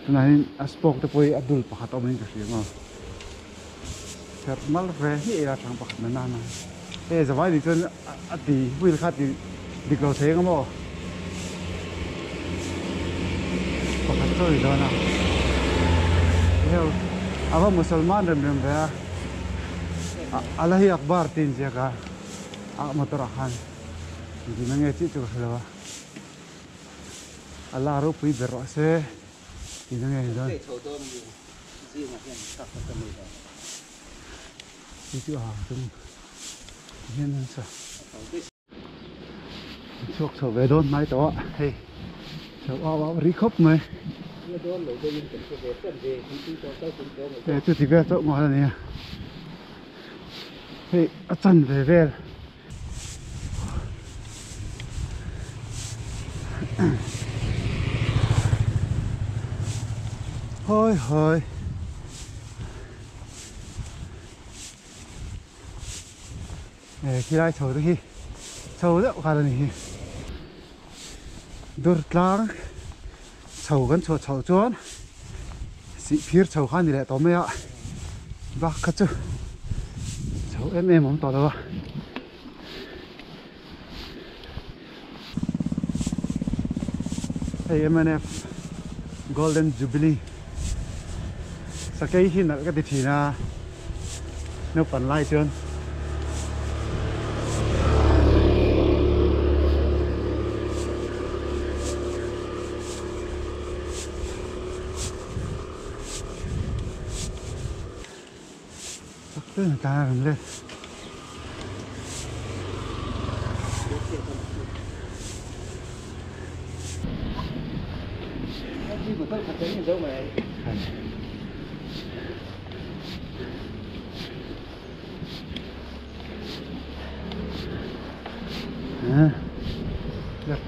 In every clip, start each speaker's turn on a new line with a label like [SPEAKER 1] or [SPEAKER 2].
[SPEAKER 1] Tunah hian a spoke te pawh hi a dul pakhat a awm in ka hria maw. Serh mal ve hmiah ila chang pakhat na nana. Hei zavai nih chuan a ti wheel kha a ti dik lo thei ang maw. Pakhat chu a ni dawn a. Hei a va musalman rem rem ve a. Allahi Akbar tih a inziak a a motor ah khan. Engtin nge chiah chu ka hre lo a. Allah ropui ber rawh se tih na nge ni dawn. Chu chu a tum hian an sa chhuak chho ve dawn hnai tawh a hei chho au au ri khawp mai e chuti vel chauh nghal a nia hei a chan ve vel. Hawi hawi e khilai chho te hi chho deuh khan a ni hi dur tlang chho kan chhuah chhoh chuan sihphir chho kha a ni leh tawh mai a bak kha chu chho em em a awm tawh lo a. Hei mnf Golden Jubilee sakei hi nalh ka ti thin a naupang lai chuan.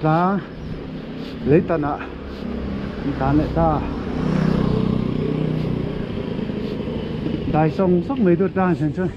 [SPEAKER 1] Tlang leitan ah an tan leh ta dai sawng sawng mai tur tlang ah chuan.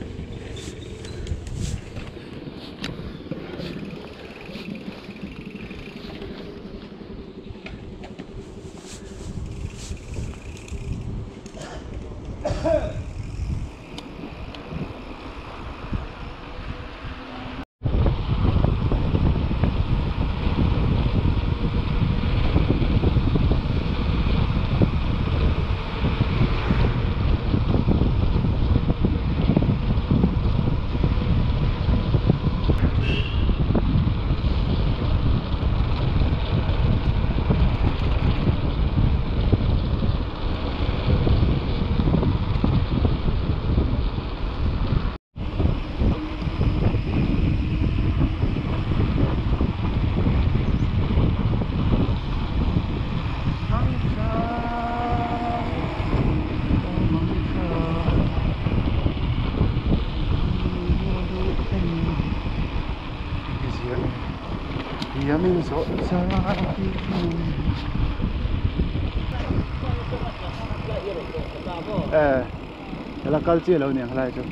[SPEAKER 1] La kal chiah lo niang helai chu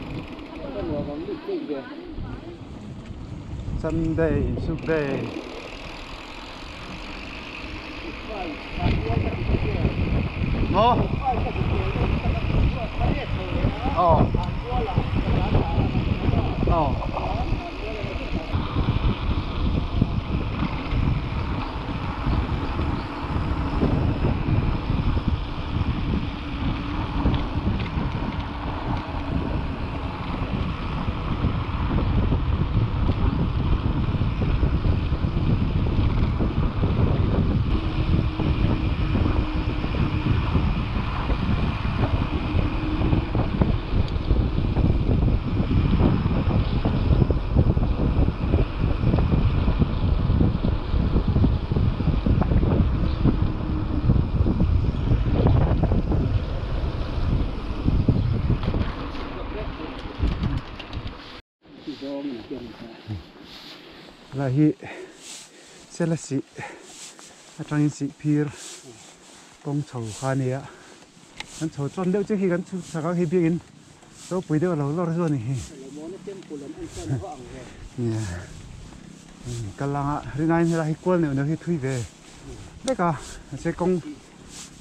[SPEAKER 1] Sunday Sunday maw aw aw. Helai hi Selesih atangin Sihphir kawng chho kha a ni a, kan chho chuan deuh chiah hi kan chhuk chak a hei biakin ropui deuh a lo lawr chu a ni hi. Kal anga rinaiin helai hi kual neuh neuh hi thui ve vek a mahse kawng.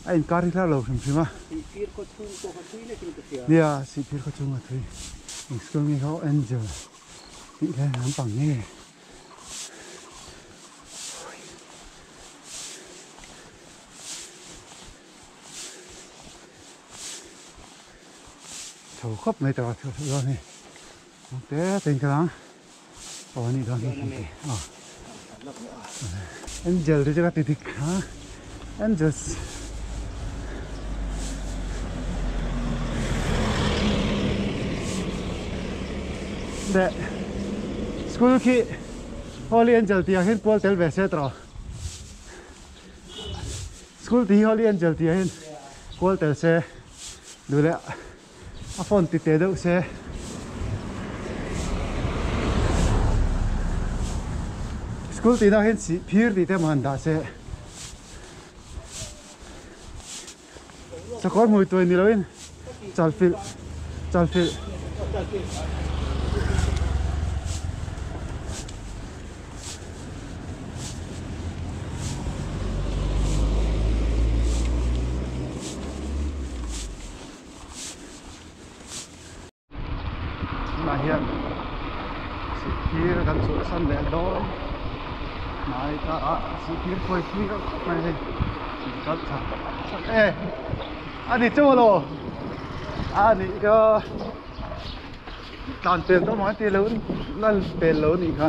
[SPEAKER 1] A inkar hi hla lo hrim hrim a.
[SPEAKER 2] Sihphir khaw chhung pawh kha thui lekin ka hria.
[SPEAKER 1] Nia, Sihphir khaw chhung a thui. Eng school nge kha aw Angel tih hian an pang nge. Chho khawp mai tawh a chho chho dawn hi. Te te in kal ang. Aw a nih dawn hi. Aw. Angel te chu ka ti dik a. Angels. De school khi Holy Angel tih ah hian kual tel ve se tawh. School tih hi Holy Angel tih ah hian kual tel se duh leh a phone ti teh deuh se. School tih na hian sih phir tih te emaw han dah se. Sakawr hmui tuai ni loin chalfilh chalfilh. Tunah hian sihphir kan chhuahsan leh dawn hnai ta a sihphir khawi thui reuh khawp mai hei kal tha chak e a ni chu alaw a nih kha tlan pel tawh mai tih lo lan pel lo anih kha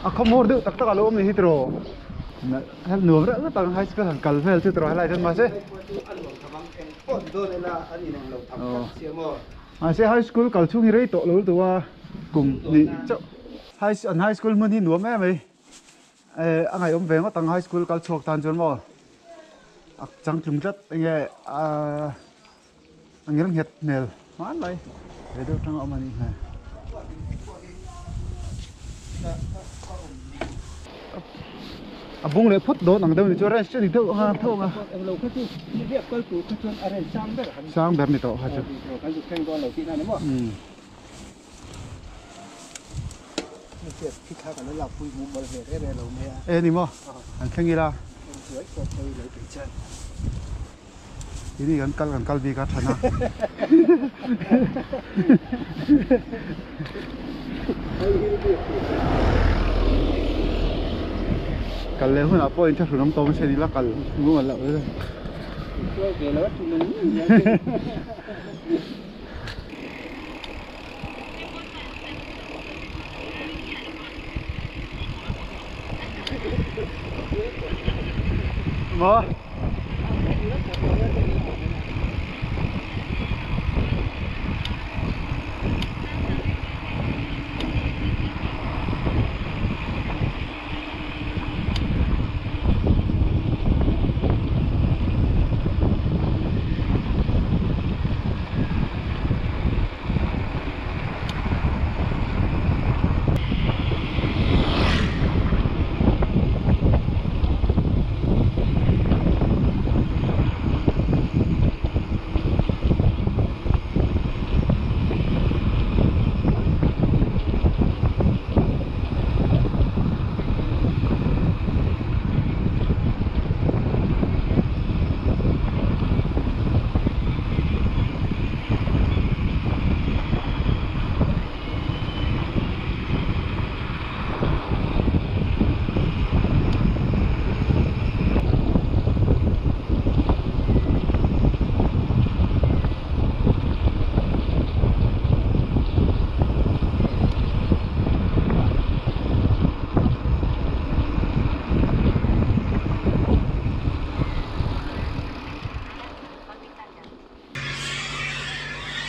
[SPEAKER 1] a khawmhawr deuh tak tak a lo awm ni hi tiraw. Nuam reuh reuh tak ang high school han kal vel chu tawh helai chuan mahse mahse high school kal chhung hi rei tawh lo lutuk a kum hnih chauh high an high school hmun hi nuam em mai eh a ngaihawm ve ngawt ang high school kal chhuak tan chuan maw a changtlung tlat enge ahh a ngel nghet hmel hmanlai ve deuh tang a awm a nih hmel. A bung leh phawt dawn ang deuh ni chu a range chu a ni deuh anga tho anga sang ber ni tawh kha chu e ni maw an thleng ila. Tini kan kal kan kal bik a than a. Kal leh hunah pawh inthlahrun awm tawh mahse ni la kal ngun loh le. Maw?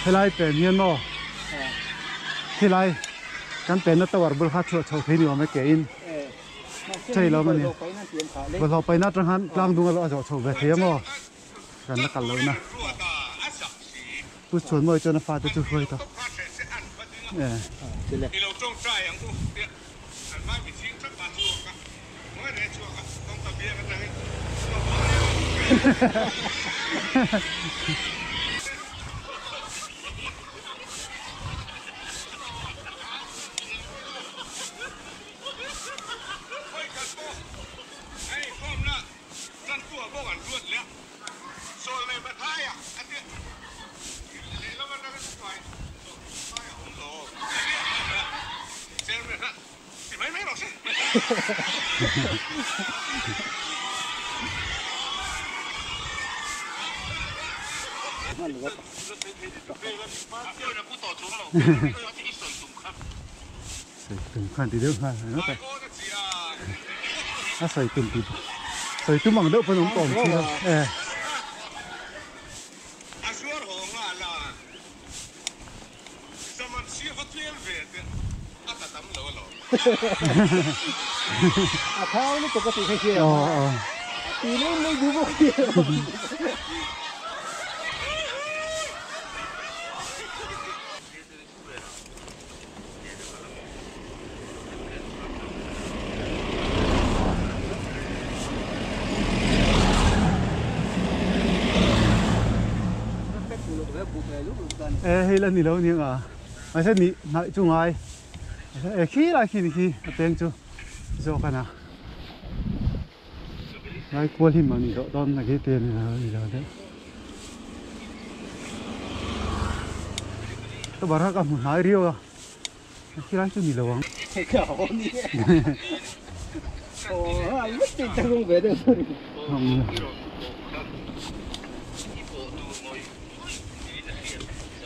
[SPEAKER 1] Helai pen hian maw khilai kan penna tower bul kha chhuah chho thei ni awm e ke in chei lo a ni bawlhhlawh paihna atang khan tlang dung a zawh chho ve thei a maw kan la kal lohna pu chhuanmawi chuan a fate chu hruai tawh e. Sawi tum khan ti deuh nghal ringawt a. A sawi tum ti sawi tum ang deuh pawn awm tawh ang chi lo e. E hei la ni lo aniang a mahse ni hnaih chu ngai e khi lai khi ni khi a peng chu zawk a na ngai kual hi mahni dawh dawn na khi te ni lo ni lo deuh ka barah ka hmu hnai riau a khi lai chu ni lo ang.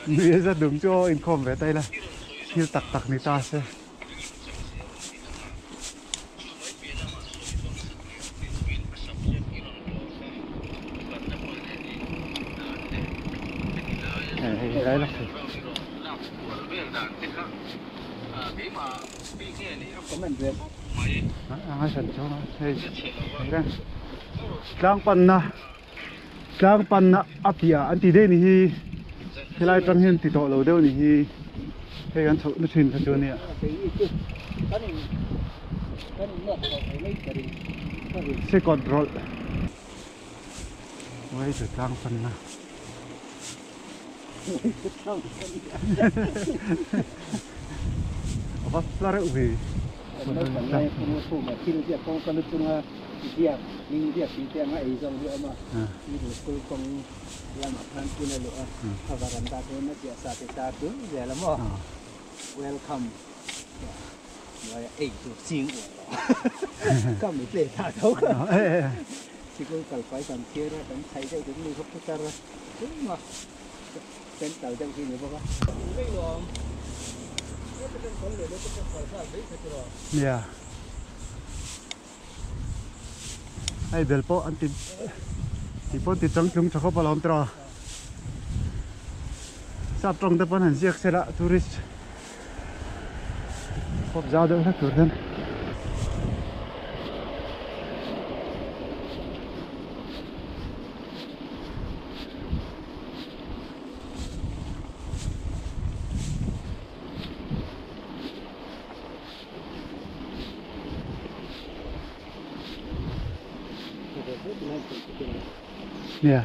[SPEAKER 1] Nui za dum chu aw inkhawm ve ta ila thil tak tak ni ta se. Tlang panna tlang panna a piah an ti daih ni hi helai atang hian ti tawh lo deuh ni hi hei kan chhoh na thin kha chu ania. Sikawt rawlh uai chu tlang panna. A va hla reuh ve. Nia hei bel pawh an ti ti pawh an ti changtlung tha khawp alawm tawh a sap tawng te pawn han ziak sela tourist pawp zau deuh hlek tur hian. Nia.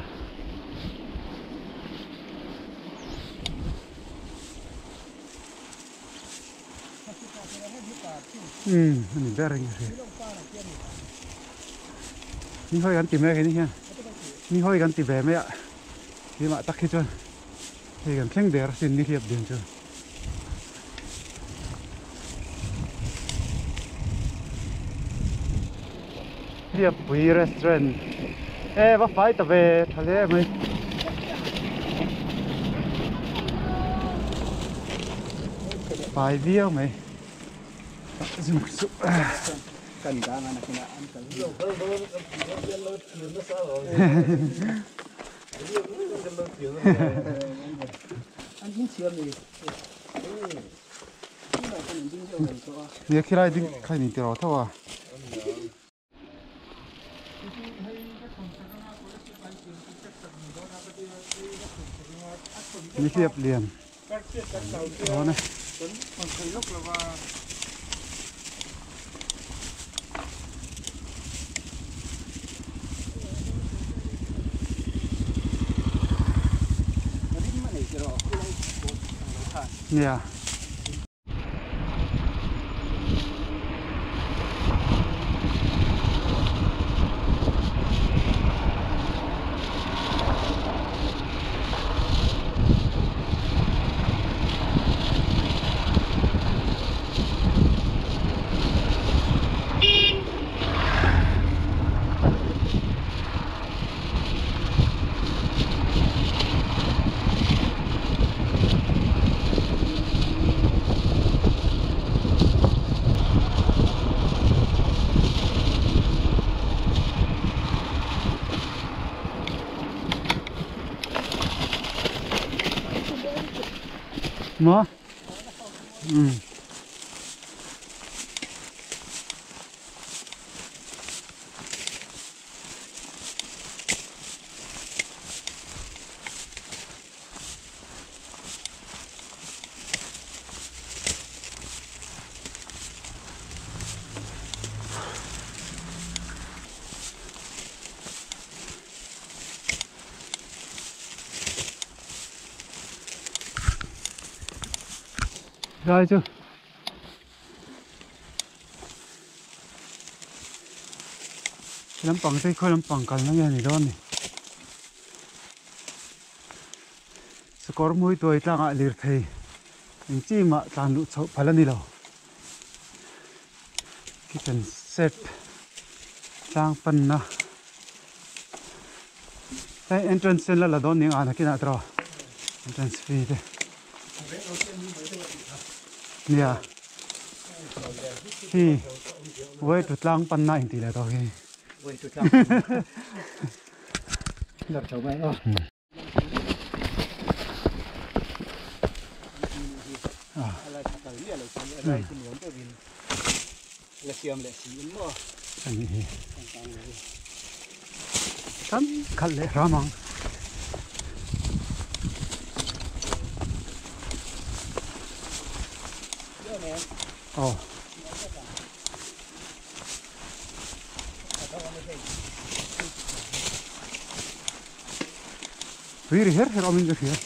[SPEAKER 1] Umm a ni ber in ka hria. Ni hawi kan ti mek anih hian ni hawi kan ti ve mai a keimah tak hi chuan hei kan thleng der asin ni hliap din chu. Hliappui restaurant e va fai ta ve tha hle mai. Fai viau mai. Nia khilai ding khai ni tiraw tho a. Nihliap lian dawn e. Nia. Maw? Umm. Lai chu lampang te khawi lampang kalna nge a ni dawn ni. Sakawr mui tuai tlangah lirthei eng chi mah tlan luh chhoh phal a ni lo. Kitchen set tlang panna hei entrance sen la la dawn ning a nakinah tawh entrance fee te nia khi way to tlang panna intih leh tawh khi. Tam khalh leh hram ang. Aw. Tui ri her her awmin ka hria.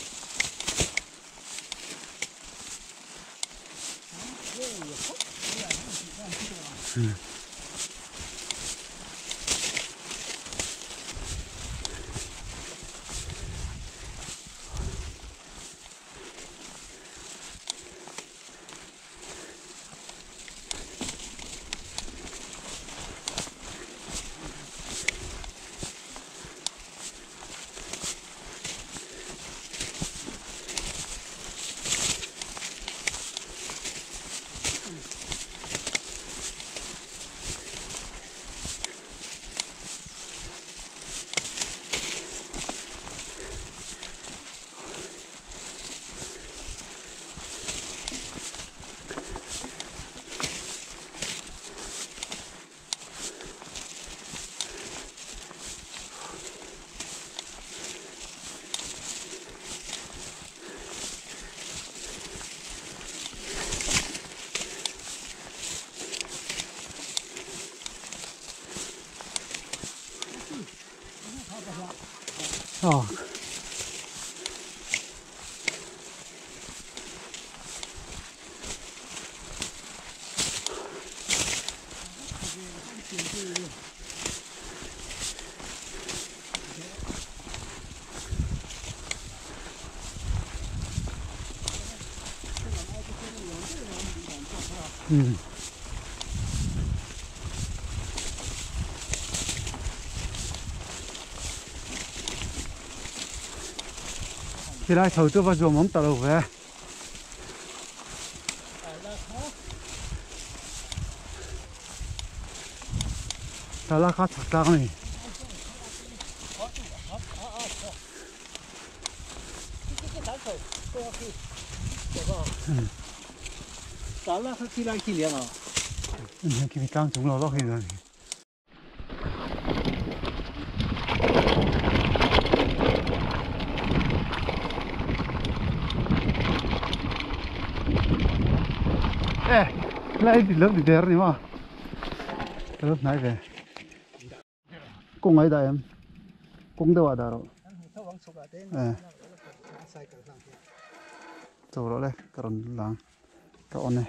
[SPEAKER 1] Aw. Hmm. Khilai chho chu va zuam awm ta lo ve. Tala kha chak tlak a ni. Tlang chung lo lawk hi a ni. E lai ti lo ti der ni maw ka lo hnai ve kawng ai dah em kawng deuh ah dah rawh e cho rawh le ka rawn lang ka on e.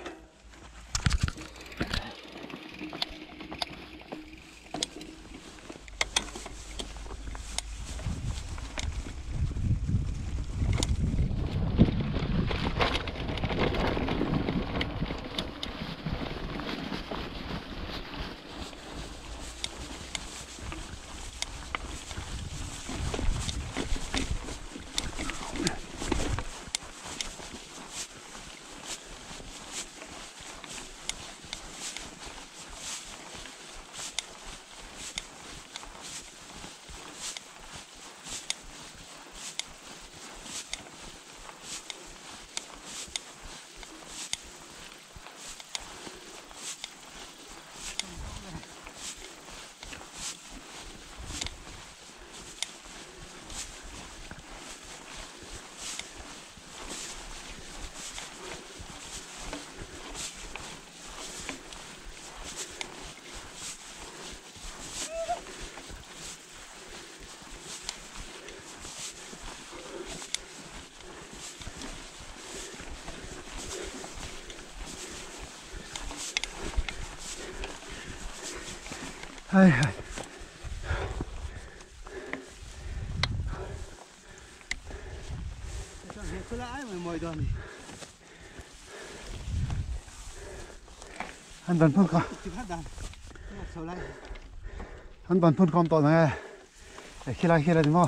[SPEAKER 1] Ai hai. An ban phun kha. An ban phun khom tawh nang e. Khilai khi la ni maw.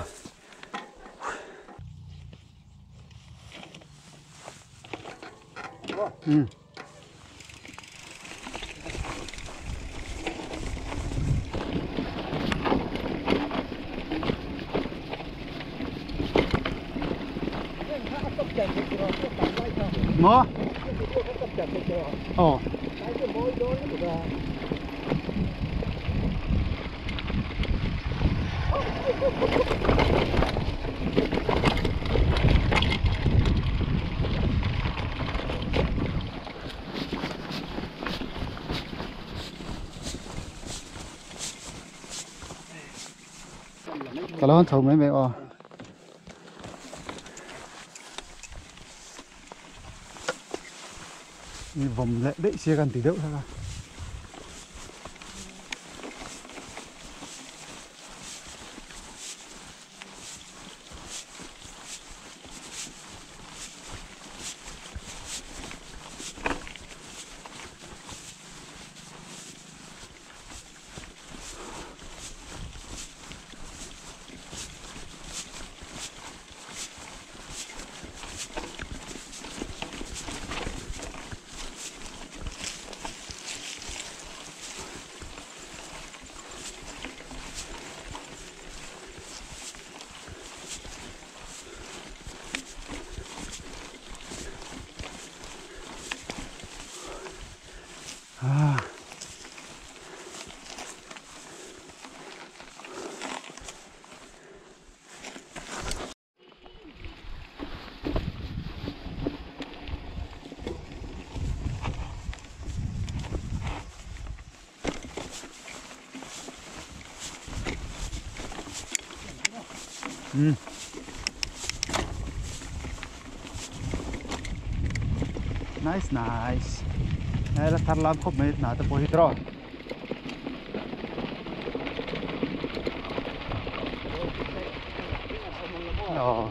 [SPEAKER 1] Ừ. Mo? Ồ. Ka lo han chho mai mai aw. Ni vawm leh daih sia kan ti deuh hlek a. Ah. Ừ. Nice nice. Đây là thar lam khop mai na te pawh hi tawh. Aw.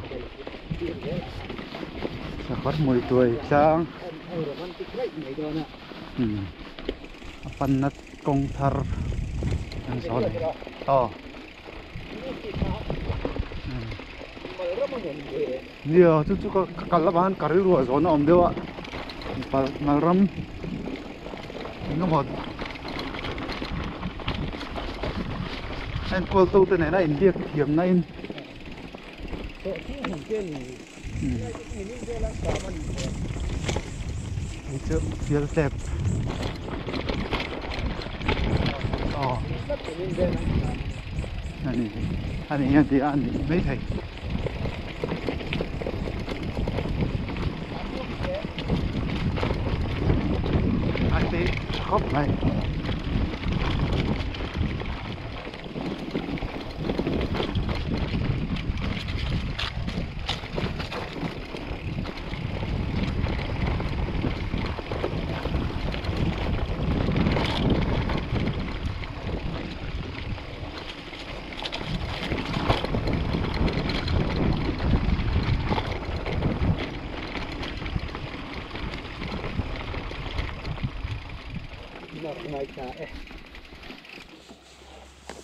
[SPEAKER 1] Sakawr hmui tuai tlang. Um a panna kawng thar an zawn a ni. Aw. Nia chu chu ka kal lamah khan ka rilru ah zawn a awm deuh a Malram eng emaw enkawl tu te nena inbiak thiam na in hei chu field step aw ani ani hian tih a ni maithei. A ti tha khawp mai.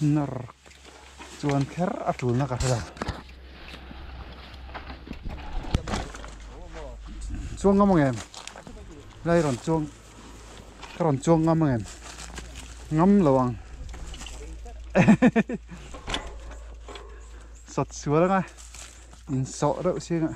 [SPEAKER 1] Nar chuan kher a tulna ka hre lo. Chuang ngam ang em? Lai rawn chuang ka rawn chuang ngam ang em? Ngam lo ang. Sawt sual anga insawh reuh si anga.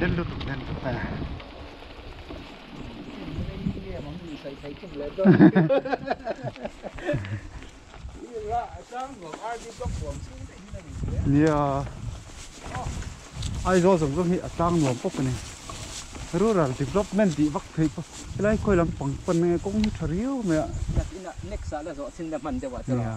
[SPEAKER 1] Den lutuk den lutuk a. Nia Aizawl zawng zawng hi a tlang nuam pawp a ni. Rural development tih vak theih pawh helai khawi lam pang pan nge kawng hi tha riau mai a.
[SPEAKER 2] Nia.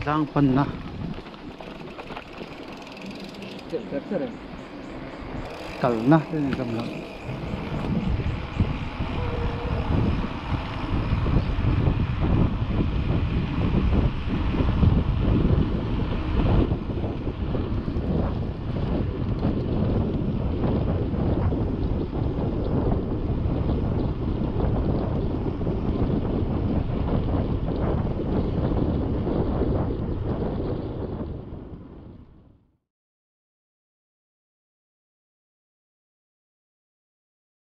[SPEAKER 1] Tlang panna. Kalna te ni zawm lo.